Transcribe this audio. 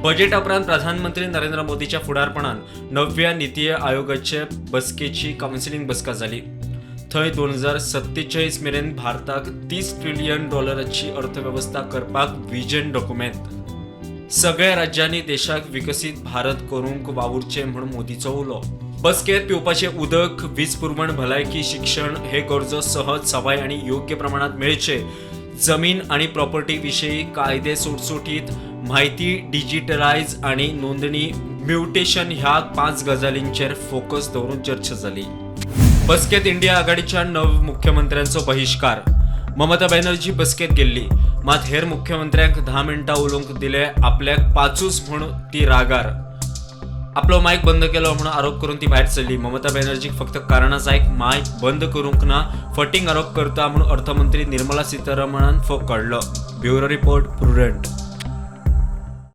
बजेटा उपरांत प्रधानमंत्री नरेंद्र मोदीच्या फुडारपणान नव्या निती आयोगाचे बसकेची कावन्सिलिंग बसका जाली. थंय 2047 मेरेन भारताक 30 ट्रिलियन डॉलराची अर्थवेवस्था करपाक विजन डॉक्युमेंत. सगळ्या राज्यांनी देशाक विकसीत भारत करूंक वावुरचें म्हूण मोदीचो उलो. बसकेत पिवपाचें उदक, वीज पुरवण, भलायकी, शिक्षण हे गरजो सहज, सवाय आनी योग्य प्रमाणात मेळचे, जमीन आनी प्रॉपर्टी विशीं कायदे सुटसुटीत म्हायती डिजिटलायज आनी नोंदणी, म्युटेशन ह्या पांच गजालींचेर फोकस दवरून चर्चा जाली. बसकेत इंडिया आघाडीच्या 9 मुख्यमंत्र्यांचो बहिश्कार. ममता बॅनर्जी बसकेत गेल्ली, मात हेर मुख्यमंत्र्यांक 10 मिनटां उलोवंक दिले, आपल्याक पांचूच म्हूण ती रागार. आपलो मायक बंद केलो म्हणून आरोप करून ती भायर सरली. ममता बॅनर्जीक फक्त कारणां आयक मायक बंद करूंक ना, फटींग आरोप करता म्हणून अर्थमंत्री निर्मला सीतारामनान फोग काडलो. Bureau report, Prudent.